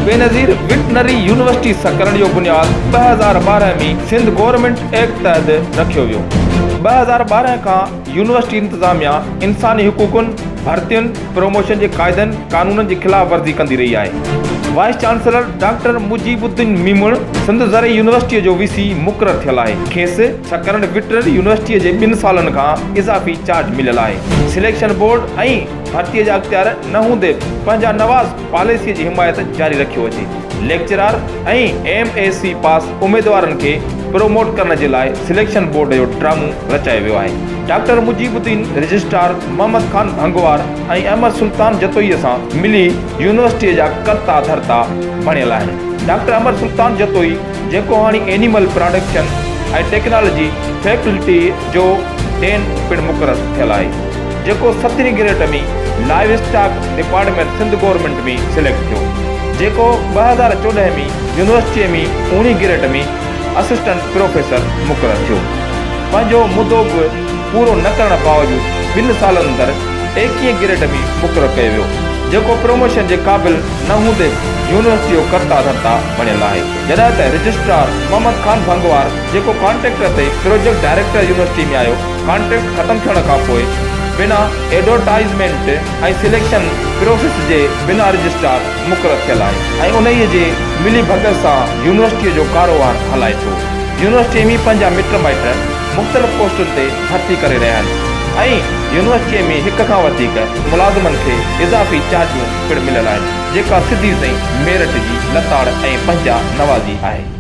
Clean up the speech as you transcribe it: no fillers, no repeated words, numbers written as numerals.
Benazir veterinary university Sakrand جو بنياد 2012 ۾ Sindh government act تحت رکيو ويو. 2012 کان يونيورسٽي انتظاميا انساني حقوقن، ڀرتين، پروموشن جي قاعدن قانونن جي خلاف ورزي ڪندي رهي آهي. Vice chancellor doctor Mujeeb Uddin Memon Sindh زرعي يونيورسٽيء جو وي سي مقرر ٿيل آهي. کيس سڪرنڊ وٽرنري يونيورسٽيء جي ٻن سالن کان اضافي چارج مليل آهي. سليڪشن بورڊ ۽ ڀرتيء جا اختيار نه هوندي به پنهنجا نواز پاليسيء جي حمايت جاري رکيو اچي. ليڪچرار ۽ ايم اي سي پاس اميدوارن کي پروموٽ ڪرڻ جي لاء سليڪشن بورڊ جو ڊرامو رچايو ويو آهي. ڊاڪٽر مجيب الدين، رجسٽرار محمد خان ڀنگوار ۽ احمد سلطان جتوئيء سان ملي يونيورسٽيء جا ڪرتا ڌرتا بڻيل آهن. ڊاڪٽر احمد سلطان جتوئي جيڪو هاڻي اينيمل پراڊڪشن ۽ ٽيڪنالاجي فيڪلٽيء جو ڊين پڻ مقرر ٿيل آهي، جيڪو سترهين grade ۾ livestock department Sindh government ۾ select ٿيو، جيڪو 2014 ۾ يونيورسٽيء ۾ اوڻهين گريڊ ۾ اسسٽنٽ پروفيسر مقرر ٿيو. پنهنجو مدو به پورو نه ڪرڻ باوجود ٻن سالن اندر ايڪيهين گريڊ ۾ مقرر ڪيو ويو، جيڪو پروموشن جي قابل نه هوندي به يونيورسٽي جو ڪرتا ڌرتا بڻيل آهي. جڏهن ته رجسٽرار محمد خان ڀنگوار جيڪو ڪانٽريڪٽر تي پروجيڪٽ ڊائريڪٽر يونيورسٽي ۾ آيو، ڪانٽريڪٽ ختم ٿيڻ کانپوء بنا ايڊورٽائيزمينٽ ۽ سليڪشن پروسيس جي بنا رجسٽرار مقرر ٿيل آهي ۽ انهيء جي ملي ڀڳت سان يونيورسٽيء جو ڪاروهنوار هلائي ٿو. يونيورسٽيء ۾ پنهنجا مٽ مائٽ مختلف پوسٽن تي ڀرتي ڪري رهيا آهن ۽ يونيورسٽيء ۾ هڪ کان وڌيڪ ملازمن کي اضافي چارجون پڻ مليل آهن، جيڪا سڌي سئين ميرٽ جي لتاڙ ۽ پنهنجا نوازي آهي.